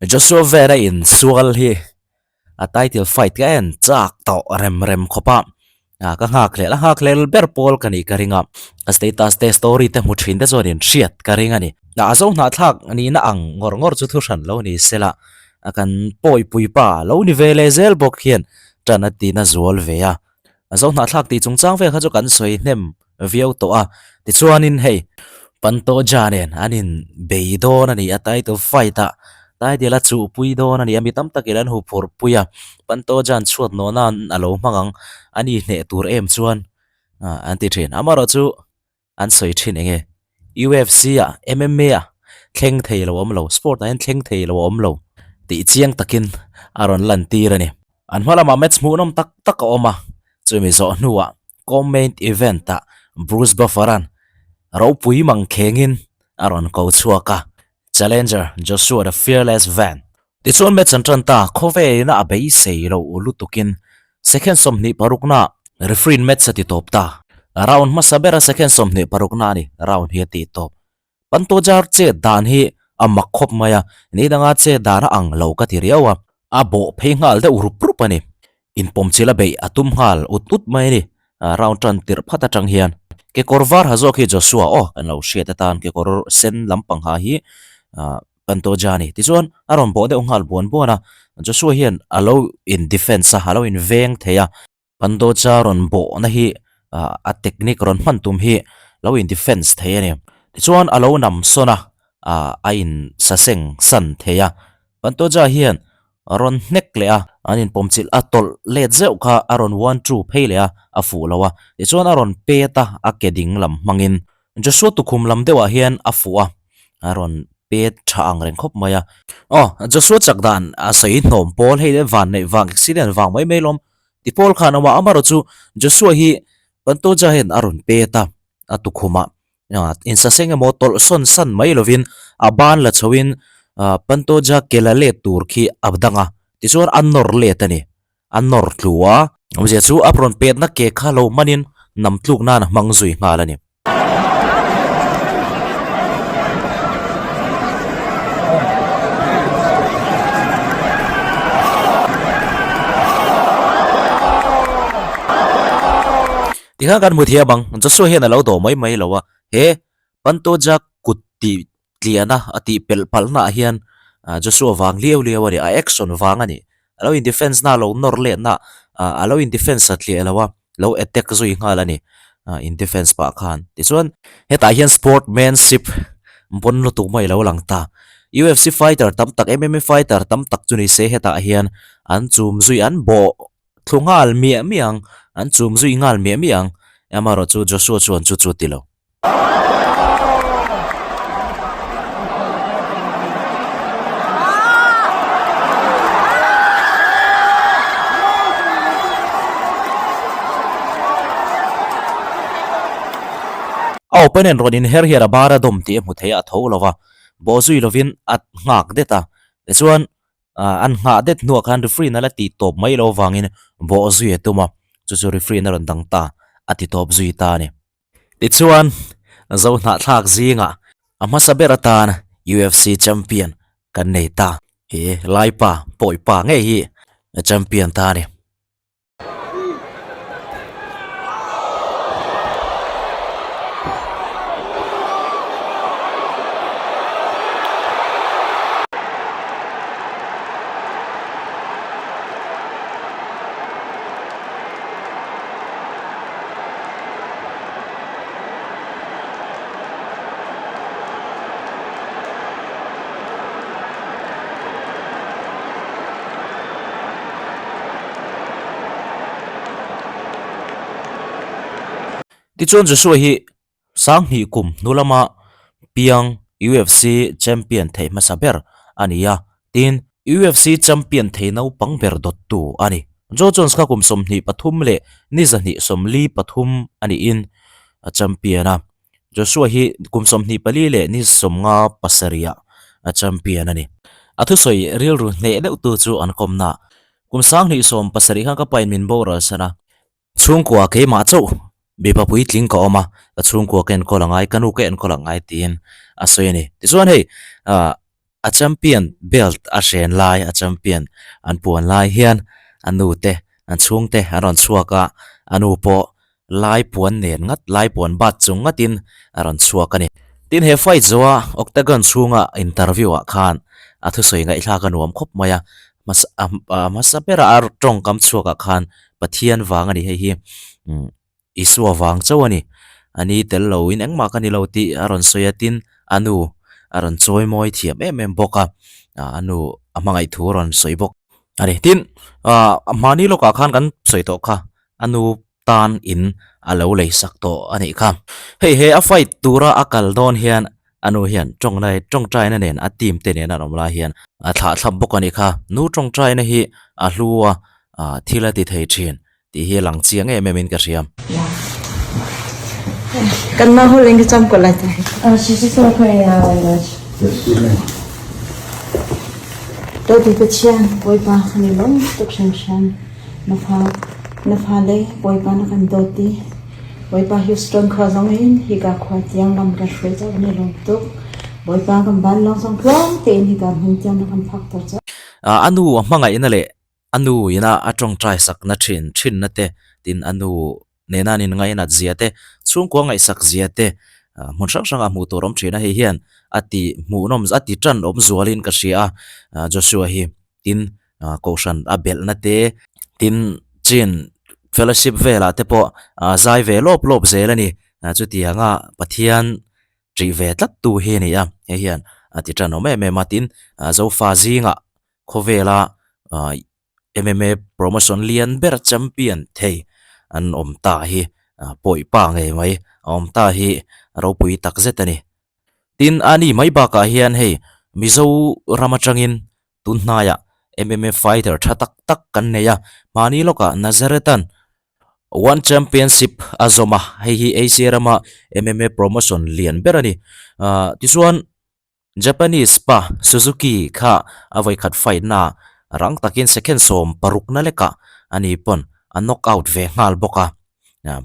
Joshua Van a insual hi a title fight ka en chak tawh rem rem khawp a, ah ka nghak hlel a nghak hlel ber pawl ka nih ka ring a, ka status te story te hmu thin te chuan in hriat ka ring a ni. A zo hnahthlak nihna ang ngawr ngawr chu thu hran lo ni se la, a kan pawipui pa lo ni ve leh zel bawk hian tan a tina zual ve a, a zo hnahthlak tih chungchang vel kha chu kan sawi hnem viau tawh a, tichuanin hei Pantoja nen an in bei dawn a ni a, title fight ah title a chuhpui dawn a ni a, mi tam takin an huphurh pui a, Pantoja'n chhuat nawh nan a lo hmang ang a ni hneh tur em chuan an ti thin, amaherawhchu an sawi thin eng nge UFC ah MMA ah thleng thei lo a awm lo, sport ah hian thleng thei lo a awm lo tih chiang takin a rawn lantir a ni. An hma lamah match hmuhnawm tak tak a awm a, chumi zawh hnuah co-main event ah Bruce Buffer-a'n ropui mang khengin a rawn ko chhuak a, challenger Joshua the Fearless Van. Tichuan match an tan ta, khawvelina a beisei lo lutukin second 26 na referee in match a ti tawp ta. Round hmasa bera second 26 na a ni, round hi a ti tawp. Pantojar chet dan hi a mak khawp mai a, ni danga chet dan a ang lo ka ti riau a, a bawh phei nghal deuh rup rup a ni. Inpawm chil a beih a tum nghal ut ut mai a ni, round tan tirh phat atang hian. Kekawr var ha zawk hi Joshua aw kan lo hriat atan kekawr sen lampang ha hi Pantoja a ni. Tichuan a rawn bawh deuh nghal buan buan a, Joshua hian a lo in defence a, a lo in veng thei a. Pantoja rawn bawhna hi a technique rawn hman tum hi lo in defence thei a ni. Tichuan a lo nam sawn a, a in saseng san thei a. Pantoja hian rawn hnek leh a, an inpawm chilh a tawlh let zeuh kha a rawn one two phei leh a, a fuh lo a. Tichuan a rawn pet a, a ke ding lam hmangin Joshua tukhum lam deuhah hian a fuh a, a rawn pet tha ang reng khawp mai a. Aw, Joshua chak dan a sawi hnawm pawl hei le van neih vang accident vang mai mai lawm ti pawl khan a awm a, amaherawh chu Joshua hi Pantoja hian a rawn pet a, a tukhumah insaseng emaw tawlh sawn san mai lovin a ban la chhoin Pantoja ke la let tur khi a dang a, tichuan a nawr let a ni, a nawr tlu a. Awmzia chu a rawn petna ke kha lo hmanin nam tluk nan a hmang zui nghal a ni. Tikhan kan hmu thiam ang, Joshua hian a lo dawh mai mai lo a, he Pantoja kut tih tliana a tih pelh palhna ah hian Joshua vang liau liau a ni, a action vang a ni. A lo in defence na a lo nawr letna a lo in defence a tliah lo a, lo attack zui nghal a ni in defence pah khan. Tichuan hetah hian sportmanship bawn lutuk mai a lo lang ta. UFC fighter tam tak, MMA fighter tam tak chu ni se hetah hian an chum zui an bawh thlu nghal miah miah ang, an chum zui nghal miah miah ang. Amaherawhchu Joshua chuan chu chu ti lo. A opponent rawn inher hian a bar a dawm tih a hmu thei a, a tho lo va, bawh zui lovin a nghak det a. Tichuan, an nghah det hnuah khan referee in a la tih tawp mai lo avangin bawh zui a tum a, chu chu referee in a rawn dang ta, a ti tawp zui ta a ni. Tichuan, Zohnahthlak zingah a hmasa ber atan UFC champion kan nei ta. He Laipa Pawipa ngei hi champion ta a ni. Tichuan Joshua hi Sanghnih kum hnu lama piang UFC champion theih hmasa ber a ni a, tin UFC champion thei naupang ber dawttu a ni. Joe Jones kha kum 23 leh ni 243 a niin a champion a, Joshua hi kum 24 leh ni 57 ah a champion a ni. A thusawi rilru hneh deuhtu chu an kawmna kum 2017 khan ka pain min boral san a, chhungkua keimah chauh mipa puitling ka awm a, ka chhungkua ka enkawl a ngai, ka nu ka enkawl a ngai tiin a sawi a ni. Tichuan hei ah. A champion belt a hren lai a champion an puan lai hian a nu te an chhungte an rawn chhuak a, a nu pawh lai puan nen ngat lai puan bat chung ngatin a rawn chhuak a ni. Tin he fight zawha octagon chhunga interview ah khan a thusawi ngaihthlak a nuam khawp mai a, hmasa a hmasa bera a tawngkam chhuak ah khan Pathian vang a ni hei hi umm Isua vang chauh a ni. A ni tel loin engmah ka ni lo tih a rawn sawi a, tin a nu a rawn chawi mawi thiam em em bawk a, a nu a hmangaih thu a rawn sawi bawk a ni. Tin, ah mahni lawkah khan kan sawi tawh kha a nu tan in a lo lei sak tawh a nih kha. Hei he a fight tura a kal dawn hian a nu hian tawngnai tawngtaina nen a team te nen an awm lai hian a thlah thlap bawk a nih kha. Nu tawngtaina hi a hlu a, ah thil a ti thei thin. Tih hi a lang chiang em em in ka hria. Dawtu Pathian Bawipa kan i lawm tuk hringhran. Na fa na fale Bawipa na kan dawt i Bawipa Houston khua zong in hika khua tiang lam kan hruai caah kan i lawm tuk. Bawipa kan vanlawng zong tluang tein hika hmun tiang na kan phakter caah. A nu a hmangaihna leh A nu ina a tawngtai sakna thin thinna te, tin a nu nena an inngainat zia te, chhungkua ngaihsak zia te hmun hrang hrangah hmuh tur awm thin a, hei hian a ti hmuhnawm a ti tan awm zualin ka hria a, Joshua hi tin kohhran a belhna te, tin chin fellowship velah te pawh zai ve lawp lawp zel a ni, chutianga Pathian ṭih ve tlat tu hi a ni a, hei hian a ti tan awm em em a, tin Zofa zingah Khawvela MMA promotion lian ber champion thei an awm ta hi pawi pa ngei mai a awm ta hi ropui tak zet a ni. Tin, a ni mai bakah hian hei Mizoram atangin tun hnaiah MMA fighter tha tak tak kan nei a, mahni lawkah Nazareth-a'n One Championship a zawm a, hei hi Asia rama MMA promotion lian ber a ni. Tichuan. Japanese pa Suzuki kha a vawikhat fight na rang takin second 60 na lekah ani pawn a knock out ve nghal bawk a,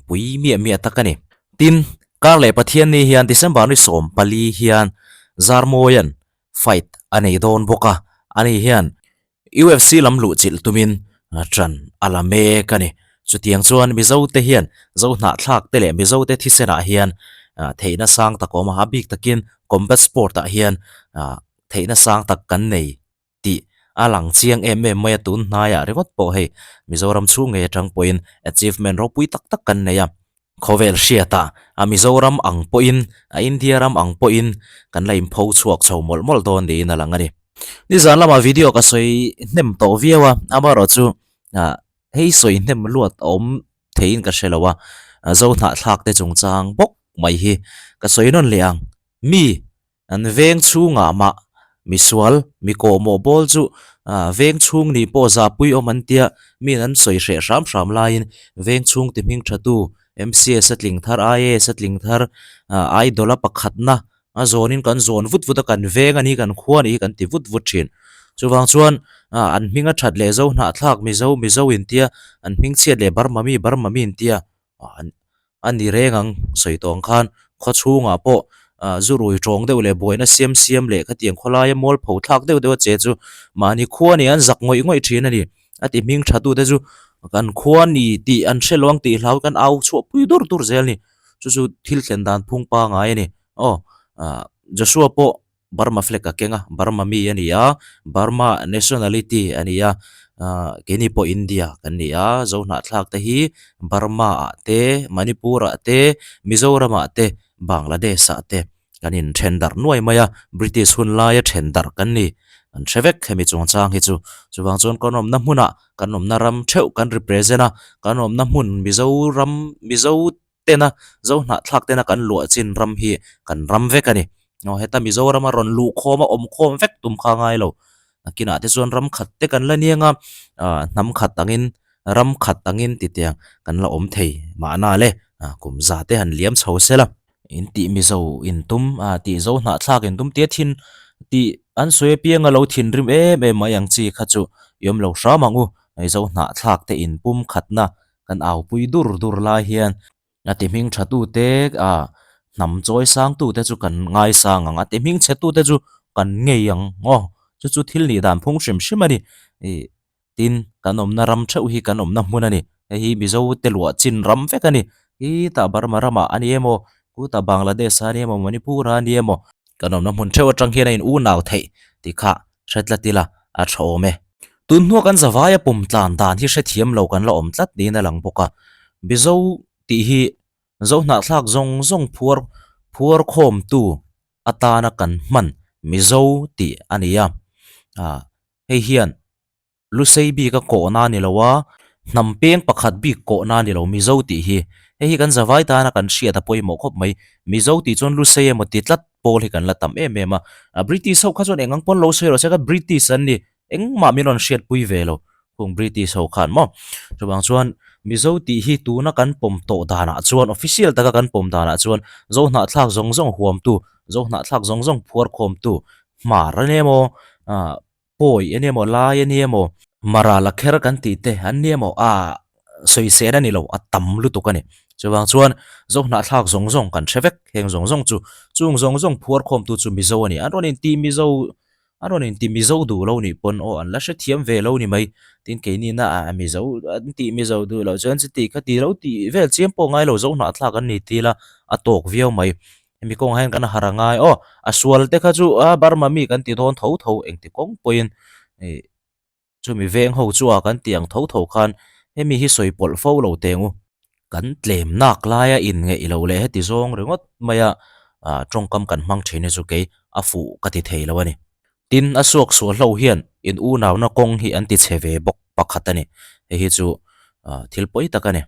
pui miah miah tak a ni. Tin, kar leh Pathianni hian December ni 14 hian Zarmawia'n fight a nei dawn bawk a, ani hian UFC lam luh chilh tumin ṭan a la mek a ni. Chutiang chuan Mizote hian Zohnahthlak te leh Mizote thisenah hian theihna sang tak a awm a, a bik takin combat sport ah hian theihna sang tak kan nei tih a lang chiang em em mai a, tun hnaiah ringawt pawh hei Mizoram chhung ngei atang pawhin achievement ropui tak tak kan nei a. Khawvel hriatah a Mizoram ang pawhin, a India ram ang pawhin kan la inpho chhuak chho mawlh mawlh dawn niin a lang a ni. Nizan lamah video ka sawi hnem tawh viau a, amaherawhchu hei sawi hnem luat a awm theiin ka hre lo a, Zohnahthlak te chungchang bawk mai hi ka sawi nawn leh ang. Mi An veng chhungah mah misual, mi kawhmawh bawl chu veng chhung nih pawh zahpui awm an tia, miin an sawi hreh hram hram laiin veng chhung ti hming thatu MCS a tling thar, IAS a tling thar, Idol a pakhatna a zawnin kan zawn vut vut a, kan veng a ni, kan khua a ni hi kan ti vut vut thin. Chuvang chuan an hming a that leh zo hnahthlak Mizo, Mizo intia, an hming chhiat leh Burma mi, Burma mi intia a ni reng ang sawi tawng khan khaw chhungah pawh ah zu rui tawng deuh leh buaina siam siam leh khatiang khawlaia mualpho thlak deuh deuh a che chu mahni khua nih an zak ngawih ngawih thin a ni a ti hming tha tute chu kan khua ni tih an hre lo ang tih hlau kan au chhuah pui dur dur zel a ni chu chu thil thlen dan phung pangai a ni aw ah Joshua pawh. Burma flag a keng a, Burma mi a ni a, Burma nationality a ni a, ah keini pawh India kan ni a, Zohnahthlak te hi Burma ah te, Manipur ah te, Mizoram ah te, Bangladesh ah te kan in then darh nuai mai a, British hun laia then darh kan ni, kan hre vek hemi chungchang hi chu, chuvang chuan kan awmna hmunah kan awmna ram theuh kan represent a, kan awmna hmun Mizoram Mizo tena Zohnahthlak tena kan luah chin ram hi kan ram vek a ni. Aw heta Mizorama rawn luh khawm a awm khawm vek tum kha a ngai lo. Nakinah te chuan ram khat te kan la niang a, ah hnam khat angin ram khat angin ti tiang kan la awm thei mahna le kum za te han liam chho se la. In tih Mizo in tum a tih Zohnahthlak in tum tia thin tih an sawi apianga lo thinrim em em mai ang chi kha chu i awm lo hram ang u. Zohnahthlak te in pum khatna Kan aupui dur dur lai hian a ti hming tha tute ah hnam chawi sang tute chu kan ngaisang ang a, ti hming chhe tute chu kan ngei ang aw. Chu chu thil nih dan phung hrim hrim a ni. Ih tin kan awmna ram theuh hi kan awmna hmun a ni. Hei hi Mizo te luah chin ram vek a ni. Khitah Burma ramah a ni emaw, khutah Bangladesh ah a ni emaw, Manipur ah a ni emaw. Kan awmna hmun theuh atang hian a in unau theih tih kha hre tlat ila a tha awm e. Tun hnua kan zavaia pum tlan dan hi hrethiam lo kan la awm tlat niin a lang bawk a. Mizo tih hi Zohnahthlak zawng zawng phuar phuar khawmtu atana kan hman Mizo tih a ni a. Ah hei hian Lusei bik a kawhna a ni lo a, hnam peng pakhat bik kawhna a ni lo Mizo tih hi. Hei hi kan zavai tana kan hriat a pawimawh khawp mai. Mizo tih chuan Lusei emaw ti tlat pawl hi kan la tam em em a. British ho kha chuan eng ang pawn lo sawi rawh se kha British an ni. Engmah min rawn hriatpui ve lo kung British ho khan maw. Chuvang chuan Mizo tih hi tuna kan pawm tawh danah chuan official taka kan pawm danah chuan Zohnahthlak zawng zawng huamtu, Zohnahthlak zawng zawng phuarkhawmtu Hmar a ni emaw ah Pawi a ni emaw Lai a ni emaw Mara la kher kan tih te an ni emaw ah sawisel a ni lo a tam lutuk a ni. Chuvang chuan Zohnahthlak zawng zawng kan hre vek heng zawng zawng chu chung zawng zawng phuarkhawmtu chu Mizo a ni. An rawn inti Mizo A rawn inti Mizo duh lo nih pawn aw an la hrethiam ve lo ni mai. Tin keini na ah Mizo an tih Mizo duh loh chuan chuti kha ti lo tih vel chiam pawh ngai lo zo hnahthlak an ni ti la a tawk viau mai. Hemi kawngah hian kan har a ngai aw a sual te kha chu a Burma mi kan ti dawn tho tho engti kawng pawhin ih Chumi veng ho chu a kan tih ang tho tho khan hemi hi sawi pawlh fo lo teng u. Kan tlem nak laia inngeih lo leh heti zawng ringawt maia tawngkam kan hmang thin hi chu kei a fuh ka ti thei lo a ni. Tin, a suak sual ho hian in unauna kawng hi an ti chhe ve bawk pakhat a ni. Hei hi chu thil pawi tak a ni.